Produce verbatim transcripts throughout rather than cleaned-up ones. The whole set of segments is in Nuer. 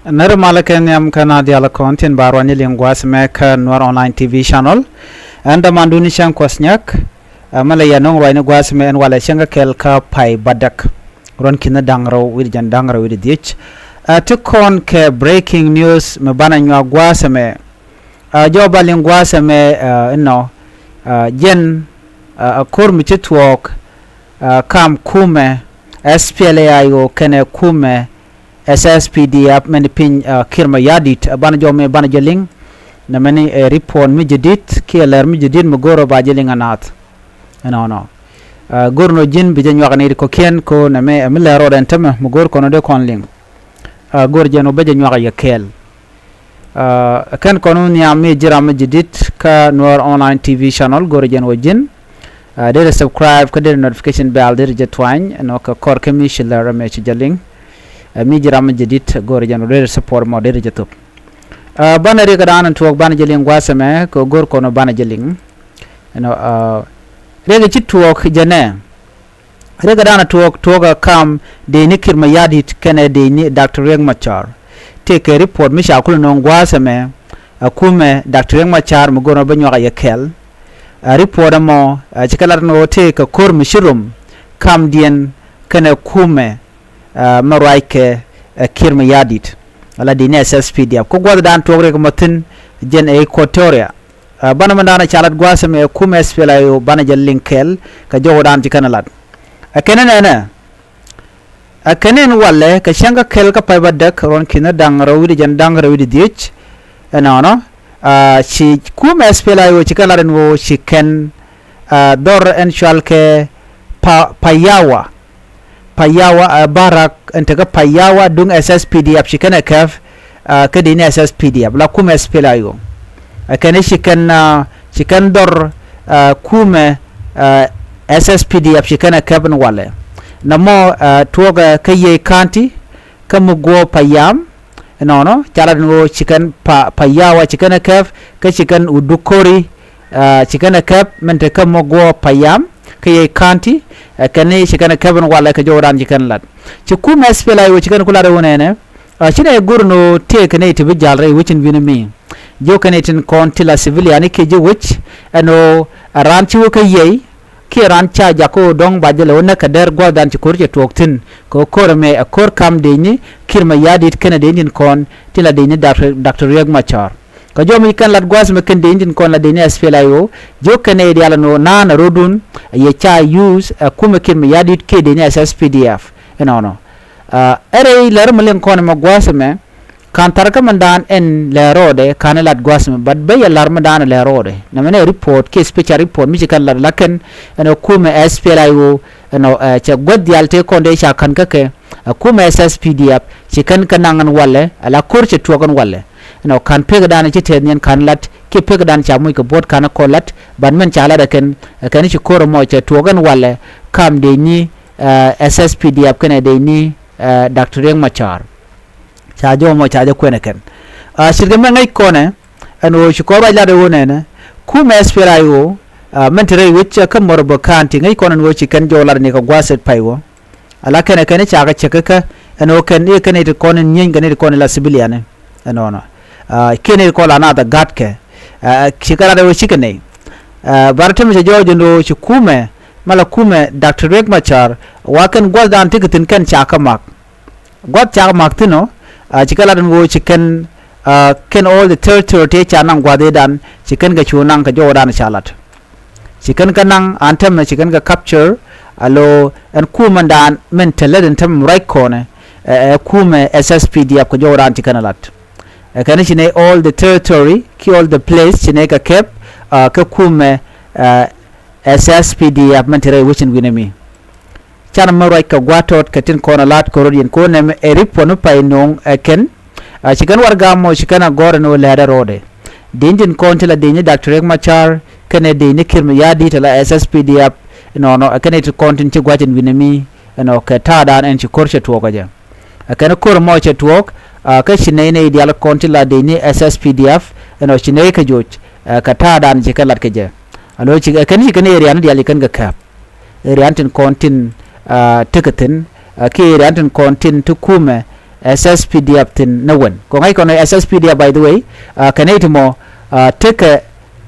Nɛrɛ malɛ kɛ nhiam kä na dial kɔn tin ba ruany liŋ gua̱a̱th mɛ kä Nuɛr Online T V channel. Ɛn dämandun cäŋ Kuɔth Nyak. Ɛ mɛ lɛ yɛ nöŋ ruacni gua̱a̱th mɛ ɛn walɛ cäŋ kä kɛl kä pay bädäk. Ruɔ̱n ki̱n da̱ŋ rɛw wi̱cdɛ jiɛn da̱ŋ rɛw wi̱cdɛ dhiec. Ɛ ti kɔn kɛ breaking news mɛ banɛ nyuak gua̱a̱th mɛ. Ɛ jɔw ba liŋ gua̱a̱th mɛ ɛ inɔ ɛ jɛn ɛ ko̱r mi ci thuɔɔk ɛ kam kumɛ S P L A I O kɛnɛ kumɛ S S P D F mɛn piny ɛ Kiir Mayardit ɛ banɛ jɔw mɛ banɛ jɛ liŋ. Nɛ mɛni ɛ report mi jɛ dit kiɛ lɛr mi jɛ dit mi go̱r ɛ ba jɛ liŋ ɛ naath. Ɛnɔnɔ ɛ go̱r nɔ ji̱n bi jɛ nyuak ni ri kɔ̱kiɛn ko nɛ mɛ ɛ mi lɛr rɔɔdɛ ɛn tämɛ mi go̱r kɔn ɔ dee kɔn liŋ. Ɛ go̱r jɛn ɔ bä jɛ nyuak ɛ yɛ kɛɛl. Ɛ kɛn kɔn wä nhiam mi ji̱ ram mi ji̱ dit kä Nuɛr Online T V channel go̱r jɛn wä ji̱n. Ɛ derɛ subscribe kä derɛ notification bell derɛ jɛ tuany ɛnɔ kɛ kɔr kä mi ci lɛr ɛmɛ ci jɛ liŋ. Ɛ mi ji̱ ram mi ji̱ dit go̱r jɛn wä derɛ support mɔ derɛ jɛ thop. Ɛ banɛ riɛk dan tuɔɔk banɛ jɛ liŋ gua̱a̱th ɛmɛ kɛ go̱r kɔn wä banɛ jɛ liŋ. Ɛnɔ ɛ riɛk ci tuɔɔk jɛ nɛ. Riɛk ɛ dan tuɔɔk tuɔɔk ɛ kam dee ni Kiir Mayardit kɛnɛ dee ni Doctor Riek Machar. Tëëkɛ report mi ca kulɛ nöŋ gua̱a̱th ɛmɛ ɛ kumɛ Doctor Riek Machar mi go̱r nɔ bä nyuak ɛ yɛ kɛl. Ɛ report ɛmɔ ɛ ci kɛ lat ni ɣöö tëëkɛ ko̱r mi ci rom kamdiɛn kɛnɛ kumɛ ɛ mɛ ruackɛ ɛ Kiir Mayardit. Ala dee ni S S P D F kä gua̱a̱th dan tuɔɔk riɛk ɛmɔ thi̱n jɛn ɛ Equatoria. Ɛ banɛ mɛn da̱a̱n ɛ ca lat gua̱a̱th ɛmɛ ɛ kumɛ S P L A I O banɛ jɛ liŋ kɛɛl kɛ jɔw dan ci kɛn ɛ lat. Ɛ kɛn ɛ nɛnɛ ɛ kɛn in walɛ kɛ cäŋ kä kɛl kä pay bädäk ruɔ̱n ki̱n da̱ŋ rɛw wi̱cdɛ jiɛn da̱ŋ rɛw wi̱cdɛ dhiec. Ɛnɔnɔ ɛ ci kumɛ S P L A I O ci kɛn lat ɛn ɣöö ci kɛn ɛ dhɔr ɛn cual kɛ pa, Payawa. Payawa ɛ barak ɛn tekɛ Payawa duŋ S S P D F ci kɛn ɛ kɛp ɛ kä dee ni S S P D F la kumɛ S P L A I O. Ɛ kɛn ci kɛn ɛ ci kɛn dhɔr ɛ kumɛ ɛ S S P D F ci kɛn ɛ kɛp ɛn walɛ. Nɔmɔ ɛ tuɔɔkɛ kä Yei County kä mi guɔ Payam. Ɛnɔnɔ ca lat ɛn ɣöö ci kɛn pa, Payawa ci kɛn ɛ kɛp kä ci kɛn Udukori ɛ ci kɛn ɛ kɛp min te kä mi guɔ Payam kä Yei County. Ɛ kɛn ci kɛn ɛ kɛp ɛn walɛ kɛ jɔw dan ci kɛn lat. Ci kumɛ S P L A I O ci kɛn ku lat ɛ wä nɛnɛ ɛ ci nɛ go̱r ɛn ɣöö tëëkɛ nɛy ti bi ja̱l rɛy wec in wi̱n ɛmi. Jiök kɛn nɛy tin kɔn ti la civilian i̱ kiɛ ji̱ wec ɛn ɣöö ɛ raan ci wä kä Yei kiɛ raan ca jakä ɣöö dɔ̱ŋ ba jɛ lɛ wä näk kɛ dɛr gua̱a̱th dan ci ko̱r cɛ tuɔɔk thi̱n kɛ ɣöö ko̱r ɛmɛ ɛ ko̱r kam dee ni Kiir Mayardit kɛnɛ dee ni tin kɔn ti la dee ni Doctor Riek Machar. Kɛ jɔw mi ci kɛn lat gua̱a̱th ɛmɛ kɛn dee ni tin kɔn la dee ni S P L A I O jiök kɛn nɛy diaal ɛn ɣöö na̱a̱n ɛ rɔ̱dun ɛ yɛ ca use ɛ kumɛ Kiir Mayardit kiɛ dee ni S S P D F. Ɛnɔnɔ ɛ rɛy lɛr mi liŋ kɔn ɛmɛ gua̱a̱th ɛmɛ. Ka̱n tharkɛ mɛn da̱a̱n ɛn lɛ rɔɔdɛ ka̱n lat gua̱a̱th mɛ but bä yɛ la̱r mɛn da̱a̱n lɛ rɔɔdɛ nɛ mɛn ɛ report kiɛ special report mi ci kɛn lat la kɛn ɛn ɛ kumɛ S P L A I O. Ɛnɔ ɛ cɛ guäth diaal tëë kɔn dee ca ka̱n kä kɛ ɛ kumɛ S S P D F ci kɛn kä naŋ ɛn walɛ ala ko̱r cɛ tuɔɔk ɛn walɛ. Ɛnɔ ka̱n pek da̱a̱n ci tɛth niɛn ka̱n lat kiɛ pek da̱a̱n ca moc kɛ buɔ̱t ka̱n kɔn lat but mɛn ca lat ɛ kɛn ɛ kɛn ci ko̱r ɛmɔ cɛ tuɔɔk ɛn walɛ kam dee ni ɛ S S P D F kɛnɛ dee ni ɛ Doctor Riek Machar. Ca jɔw mɔ ca jɛ kuɛn ɛ kɛn. Ɛ ce̱tkɛ mɛ ŋäc kɔnɛ ɛn ɣöö ci kɔn ruac lat ɛ ɣöö nɛnɛ kumɛ S P L A I O ɛ mɛn te rɛy wec kä Morobo County ŋäc kɔn ɛn ɣöö ci kɛn jɔw lat ni kɛ gua̱a̱th ɛ pay wä. Ala kɛn ɛ kɛn i̱ ca kɛ cɛ kä kä ɛn ɣöö kɛn i̱ kɛn i̱ ti kɔn in nyieny kɛn i̱ ti kɔn in la civilian. Ɛnɔnɔ kiɛn i̱ ti kɔn la nath ɛ ga̱tkɛ. Ɛ ci kɛ lat ɛ ɣöö cikɛ nɛy. Ɛ bar tɛmɛ cɛ jɔw jɛ ɛn ɣöö ci kumɛ mɛ la kumɛ Doctor Riek Machar wa kɛn gua̱thdan ti kɛ thi̱n kɛn ca kä mak. Gua̱th cak mak thi̱n ɔ ci kɛ lat ɛn ɣöö ci kɛn kɛn all the territory tëë ca naŋ gua̱th ëëdan ci kɛn kɛ cu naŋ kɛ jɔwdan ca lat. Ci kɛn kɛ naŋ an tɛmɛ ci kɛn kɛ capture. Alo ɛn kumɛndan mɛn te lät ɛn tɛmɛ ruac kɔnɛ ɛ kumɛ S S P D F kɛ jɔwdan ci kɛn ɛ lat. Ɛ kɛn ci nɛy all the territory ki all the place ci nɛy kɛ kɛp kɛ kumɛ S S P D F mɛn te rɛy wecin wi̱nɛ mi. Canɛ mi ruac kɛ gua̱a̱th tɔt kɛ tin kɔn a la̱t kɛ rot yɛn ko̱n nɛmɛ ɛ ripot mi pay no̱o̱ŋ ɛ kɛn. Ci kɛn warɛgak mɔ ci kɛn a gɔ̱r ɛn ɣöö lɛ̱̈ɛ̱̈dɛ rɔɔdɛ. Dëny tin kɔn ti la dëny ni Doctor Riek Machar kɛnɛ dëny ni Kiir Mayardit ala S S P D F. Ɛnɔnɔ ɛ kɛn ɛ ti kɔn tin ci gua̱c ɛn wi̱nɛ mi ɛnɔ kɛ ta̱a̱dan ɛn ci ko̱r cɛ tuɔɔk ɛ jɛ. Ɛ kɛn ko̱r mɔ cɛ tuɔɔk kä ci nɛy nɛy diaal kɔn ti la dëny ni S S P D F ɛnɔ ci nɛy kɛ joc kɛ ta̱a̱dan ci kɛn lat kɛ jɛ. Alo ci ɛ kɛn ci kɛn area ni diaal ci kɛn kɛ kääp. Area ni tin kɔn tin tekɛ thi̱n kiɛ area ni tin kɔn tin ti kumɛ S S P D F thi̱n ni wen. Kɔ ŋäc kɔn S S P D F, by the way, kɛ nɛy ti mɔ tekɛ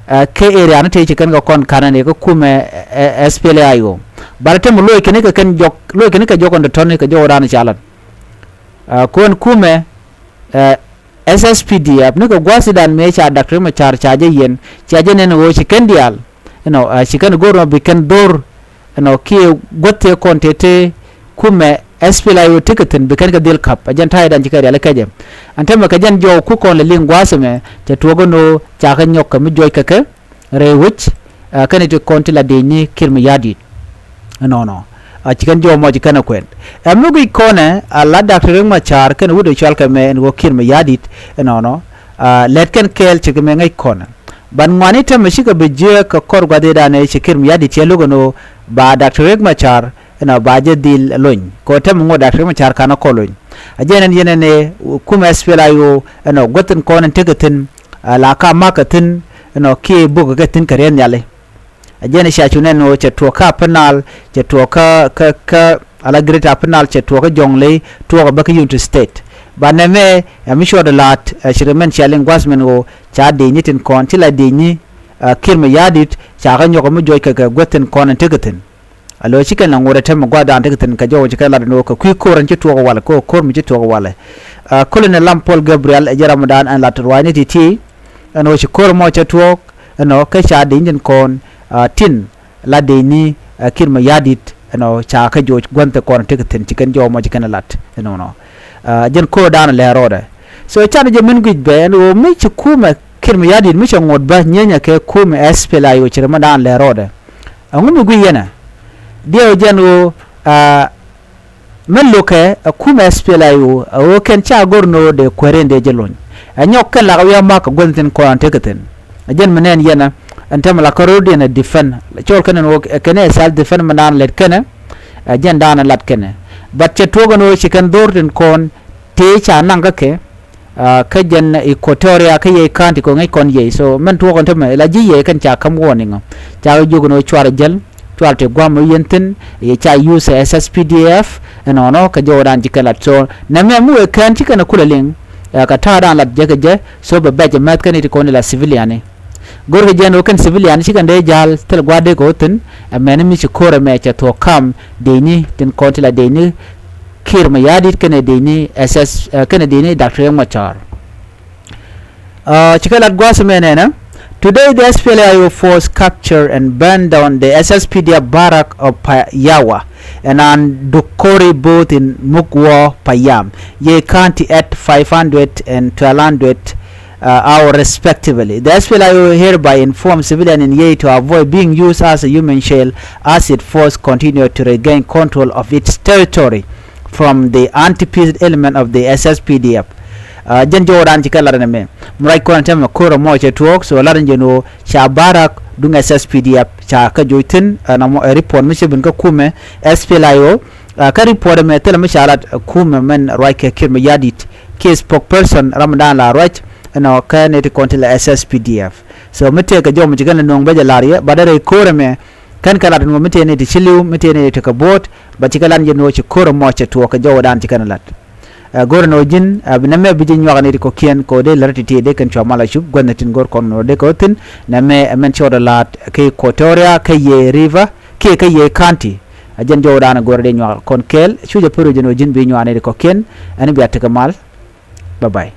kɛ area ni tëë ci kɛn kɛ kɔn ka̱n ni kɛ kumɛ S P L A I O. But tɛmɛ loc kɛn kɛ kɛn jɔk, loc kɛn kɛ jɔk kɔn tɔ̱tɔ̱ni kɛ jɔk raan ca lat. Kuɛn kumɛ S S P D F ni kɛ gua̱thidan mëë ca Doctor Riek Machar ca jɛ yiɛn, ca jɛ nɛn ɣöö ci kɛn diaal, you know, ci kɛn go̱r mɔ bi kɛn dho̱r, you know, kiɛ guäth tëë kɔn tëë tëë kumɛ S P L A I O tekɛ thi̱n bi kɛn kɛ dhil ka̱p. Ɛ jɛn ta̱ydan ci kɛ rial kecɛ. Ɛn täämɛ kɛ jɛn jɔw ku kɔn lɛ liŋ gua̱a̱th ɛmɛ, cɛ tuɔɔk ɛn ɣöö ca kɛ nyɔk kɛ mi juɔc kɛ kɛ rɛy wec, kɛn ti kɔn ti la dec ni Kiir Mayardit. Ɛnɔnɔ. A ci kɛn jɔw mɔ ci kɛn ɛ kuɛn. Ɛ mi guic kɔnɛ a la Doctor Riek Machar kɛn wut ɛ cɔal kɛ mɛ ɛn ɣöö Kiir Mayardit. Ɛnɔnɔ. Lɛt kɛn kɛɛl ci kɛ mɛ ŋäc kɔnɛ. Ban ŋuani täämɛ cikɛ bi jiääk kɛ kɔr gua̱thidan ɛ ci Kiir Mayardit cɛ lo̱k ɛn ɣöö ba Doctor Riek Machar ɛnɔ ba jɛ dhil lony. Kɛ ɣöö täämɛ ŋot Doctor Riek Machar ka̱n ɛ kɔ lony. A jɛn ɛn yɛn ɛn ɛ kumɛ S P L A I O ɛnɔ guäth in kɔn in tekɛ thi̱n, la ka ma̱kɛ thi̱n, ɛnɔ kiɛ bukɛ kɛ thi̱n kɛ riɛn nhiali. A jɛn cia cu nɛn ɣöö cɛ tuɔɔk kä Upper Nile, cɛ tuɔɔk kä, kä, kä ala Greater Upper Nile, cɛ tuɔɔk kä Jonglei, tuɔɔk ɛ bä kä Unity State. Ba nɛmɛ ɛ mi cuɔt ɛ la̱t ɛ ci rɛ mɛn cia liŋ gua̱th mɛn ɣöö ca dec ni tin kɔn ci la dec ni Kiir Mayardit ca kä nyɔk ɛ mi juɔc kɛ kɛ guäth tin kɔn in tekɛ thi̱n. A lo̱ ci kɛn la ŋot ɛ täämɛ gua̱a̱thdan tekɛ thi̱n kɛ jɔw ci kɛn lat ɛn ɣöö kɛ kui̱ ko̱r ɛn ci tuɔɔk ɛ walɛ, kɛ ɣöö ko̱r mi ci tuɔɔk ɛ walɛ. Colonel Lampol Gabriel ɛ jɛ ramdan ɛn lat ruaacni ti̱ti̱ ɛn ɣöö ci ko̱r ɛmɔ cɛ tuɔɔk ɛnɔ kä ca dec ni tin kɔn tin la dec ni Kiir Mayardit ɛnɔ ca kä joc gua̱th ti kɔn tekɛ thi̱n ci kɛn jɔw mɔ ci kɛn lat ɛnɔnɔ. Jɛn ko̱rdan lɛ rɔɔdɛ. So canɛ jɛ min guic bɛ ɛn ɣöö mi ci kumɛ Kiir Mayardit mi cɛ ŋot bä nyienyɛ kɛ kumɛ S P L A I O ci rɛ mɛ dan lɛ rɔɔdɛ. Ɛŋu mi guic yɛn ɛ? Diɛw jɛn ɣöö mi lo̱kɛ ɛ kumɛ S P L A I O ɛ ɣöö kɛn ca go̱r ni ɣöö dee kuääri in dee jɛ lony. Ɛ nyɔk kɛn lak wi̱i̱ amak kɛ guäth tin kɔn tekɛ thi̱n. Ɛ jɛn mi nɛn yɛn ɛ ɛn täämɛ la kä ro̱diɛn ɛ defend. Cɔl kɛn ɛn ɣöö kɛn ɛ self defend mi naan lɛt kɛn ɛ. Ɛ jɛn daan ɛ lat kɛn ɛ. But cɛ tuɔɔk ɛn ɣöö ci kɛn dho̱r tin kɔn tëë ca naŋ kä kɛ kä jɛn Equatoria kä Yei County kɛ ŋäc kɔn Yei. So mɛn tuɔɔk ɛn tämɛ la ji̱ Yei kɛn ca käm warning ɔ. Ca kɛ jiök ɛn ɣöö cuarɛ jäl, cuarɛ ti gua̱a̱m ɔ yɛn thi̱n, yɛ ca use S S P D F ɛnɔnɔ kɛ jɔwdan ci kɛ lat. So nɛmɛ mi wëë kɛn ci kɛn ɛ kulɛ liŋ kɛ ta̱a̱dan lat jɛ kɛ jɛ. So bɛ bɛc ɛ mɛth kɛn i̱ ti kɔn i̱ la civilian i̱ Go̱rkɛ jɛn ɣöö kɛn civilian ci kɛn dee ja̱l thil gua̱a̱r dee kɛ ɣöö thi̱n. Ɛ mɛn mi ci ko̱r ɛmɛ cɛ thuɔ̱k ka̱m dec ni tin kɔn ti la dec ni Kiir Mayardit kɛnɛ dec ni S S kɛnɛ dec ni Doctor Riek Machar. Ci kɛ lat gua̱a̱th ɛmɛ nɛnɛ. Today the S P L A I O force capture and burn down the S S P D F barrack of Payawa and an Dukori both in Mukwo Payam, Yei County at five hundred and twelve hundred uh, hour respectively. The S P L A I O hereby informs civilian in Yei to avoid being used as a human shield as it force continue to regain control of its territory from the anti-peace element of the S S P D F. Uh, jɛn jɔwdan ci kɛ lat ɛn ɛmɛ. Mi ruac kɔn tɛmɛ ko̱r ɛmɔ cɛ tuɔɔk, so lat ɛn jɛn ɣöö ca barak duŋ S S P D F ca kä joc thi̱n. Ɛn ɛmɔ ɛ report mi ci ben kä kumɛ S P L A I O. Uh, kä report ɛmɛ thilɛ mi ca lat kumɛ mɛn ruac kɛ Kiir Mayardit kiɛ spokesperson ram dan la ruac ɛnɔ kä nɛy ti kɔn ti la S S P D F. So mi tëëkɛ jɔw mi ci kɛn la nööŋ bä jɛ la̱r yɛ, but rɛy ko̱r ɛmɛ kɛn kɛ lat ɛn ɣöö mi tëë nɛy ti ci li̱w, mi tëë nɛy ti kɛ bo̱o̱t, but ci kɛ lat jɛ ni ɣöö ci ko̱r ɛmɔ cɛ tuɔɔk kɛ jɔwdan ci kɛn lat. Ɛ go̱r ɛn ɣöö ji̱n ɛ bi nɛmɛ bi ji̱ nyuak nɛy ti kɔ̱kiɛn kɛ ɣöö dee lät ti̱ti̱ dee kɛn cua mal a cup gua̱thni tin go̱r kɔn nöör dee kɛ ɣöö thi̱n. Nɛmɛ ɛ mɛn cɔɔdɛ la̱a̱t kɛ Equatoria, kɛ Yei River kiɛ kɛ Yei County. Ɛ jɛn jɔwdan ɛ go̱r dee nyuak kɔn kɛɛl. Cu jɛ pär ɣöö jɛn ɣöö ji̱n bi nyuak nɛy ti kɔ̱kiɛn. Ɛn bia tekɛ mal. Bye bye.